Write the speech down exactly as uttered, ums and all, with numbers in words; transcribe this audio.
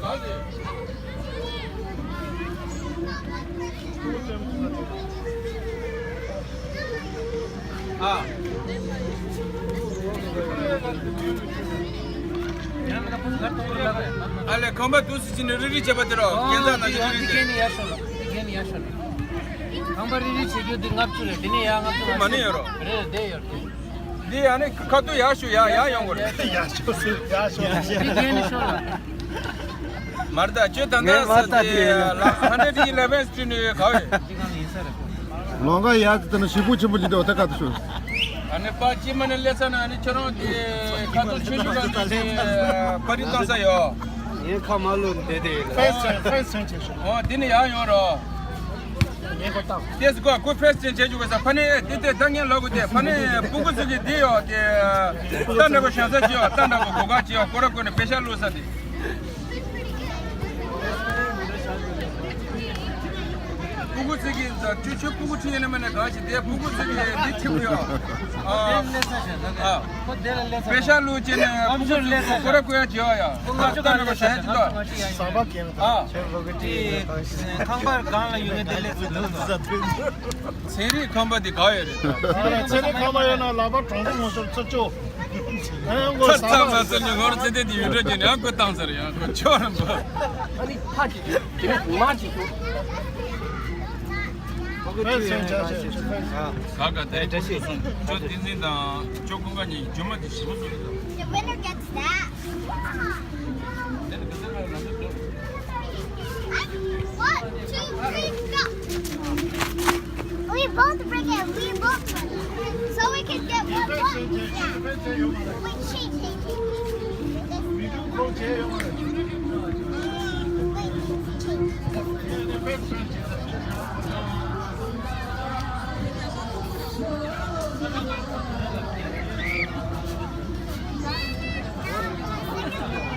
ཨ། ཨ་ལས་ཁང་པ་འདུག་སེ་ཅི་ནས་རི་རི་བྱས་པ་དེ་རོ། ཨོ། རྒན་ཚང་ནང་གི་རི་རི་དེ། འདི་གན་ནི་ཡར་ཤོར་ལ། འདི་གན་ནི་ཡར་ཤོར་ལ། ཁང་པ་རི་རི་བྱེད་རྒྱུ་འདི་ལྔ་བཅུ་རེད། འདི་ནས་ཡར་ལྔ་བཅུ། མ་ནི་ཡོད་རོ། རེད་རེད། དེ་ཡོད་རེད། འདི་ཡ་ནི་ཁ་ཐུག་ཡར་ཞུ་ཡ་ཡར་ཡོང་དགོས་རེད། ཡར་ཞུ་ཡར་ཞུ། འདི་གན་ནི་ཤོར་ལ། མར་ད་ཁྱོད་ད་ལྟ་ངས་མར་ད་ས་དེ་དེ་ལ་ཧན་ཌེ་ཌི་ཨི་ལེ་ཝན་སི་ཊི་རིཊ་ནས་ག་བས། ལོང་ག་ཡ་དེ་ན་ཞི་པུ་ཆེན་པོ་ཅིག་འདུག་དེ་ག་དུ་ཤོད། ཨ་ནི་པ་ཅི་མ་ནི་ལས་ས་ན་ཨ་ནི་ཁྱོད་རང་དེ་ཁ་ཐུག་ཆོས་ཞུ་ལ་དེ་པར་རིས་བཏང་ས་ཡོད། ངས་ཁ་མ་ལོ་བསྡད་དེ་ཡོད་ལ། ཕེས་ཕེས་ཆེན་ཆེ་ཤོས། ཨོ་དེ་ནི་ཡར་ཡོང་རོགས། ཏེས་ཀོ་ཁོ་ཕེས་ཅན་བྱེད་བཅུག་གི་ས་ཕ་ནི་དེ་དེ་ལྟ་ངན་ལོག་གི་དེ་ཕ་ནི་སྤུ་གུ་ཚོ་གི་དེ་ཡོད་དེ། ལྟ་འདྲ་པོ་བཞེངས་ས་ཅི་ཡོད། ལྟ་འདྲ་པོ་གོ་ག་ཅི་ཡོད། ཀོ་ར་ཀོ་ནི་པེ་ཤ་བླུགས་ས་དེ། སྤུ་གུ་ཚོ་གི་ད་ཆུ་ཆུ་སྤུ་གུ་ཁྲིད་ཡིན་ན་མིན་ན་གང་ཞིག་དེ་སྤུ་གུ་ཚོ་གི་དེ་ཁྲིད་གི་ཡོད། ཨ། ཨ། པེ་ཤ་བླུགས་བྱས་ནས་སྤུ་གུ་ཚོ་གི་ཀོ་ར་ཀོ་ཡ་ཅི་ཡོད་ཡ། ལྟ་འདྲ་པོ་བཞེངས་ཅི་ད། ས་པ་གན། ཨ། ཁང་པར་གང་ལ་ཡོང་ངེས་དེ་ལས་ཚུལ་ཚན་རིག་ཁང་པ་དེ་ག་ཡོད་རེད། ཚན་རིག་ཁང་པ་ཡོད་ན་ལག་པ་གྲོང་པོ་ངོ་ཤོར་ཚུར་ཅོ། ཨེ་ངོ་ཚ་ཚ་མ་ཚ་ནི་ངོར་ཚེ་དེ་དེ་ཡོད་འགྲོ་གྱི་ནི་ཨ་ཁོ་བཏང་ཚར་ཡང་ཁོ་ཆོ་རམ་པ། ཨ་ནི་ཕ་ཅིག་དེ་ནི་མ་ཅིག་ཤོག་ཕ་གི་ཕ་ཅིག་ཡོང་ཡོང་ཁ་ཤས་ཤིག་ཁ་ཤས་ཤིག་ཁ་ཁ་དེ་བཀྲ་ཤིས་སོང་། ཁྱོད་བསྟན་འཛིན་དང་ཁྱོད་ཀུན་དགའ་གཉིས་རྒྱུ་མ་དེ་ཞིམ་པོ་བཟོ་གི་འདུག The winner gets that. One, two, three, go! We both break it. We both win. So we can get one point. Yeah. Wait, she, she, she. Wait, she, she.